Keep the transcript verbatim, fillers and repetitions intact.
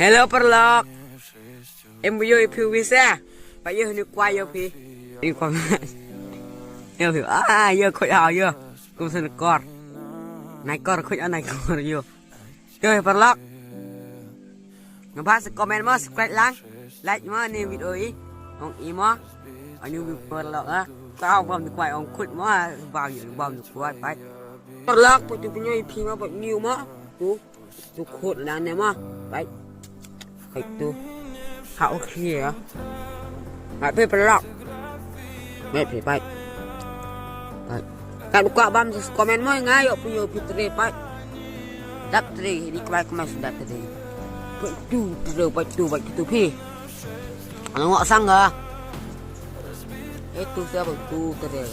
Hello paralok. Em bu yo phi wisa. Ba yo ni kwai yo phi. Ni kwai. Yo phi. Ah yo khoi hao yo. Kum sen kor. Nai kor khoi anai kor yo. Yo paralok. Ngaba sa comment mo, subscribe lang. Like mo ni video i. Ong i mo. Ani bi paralok ah. Tao bam ni kwai ong khut mo. Bam yo bam ni kwai pai. Paralok pu tu punyo i phi mo pu ni mo. Tu. Tu khut lang ne mo. Pai. Pai tu. Ha ok ya. Pai pe paralok. Pai pe pai. Pai. Kan buka bam sa comment mo nga yo punyo phi tre pai. Dap tre ni kwai kemai sudah tre. Pai tu tre pai tu pai tu phi. Ano ngok sang ga. Eh tu siapa tu tre.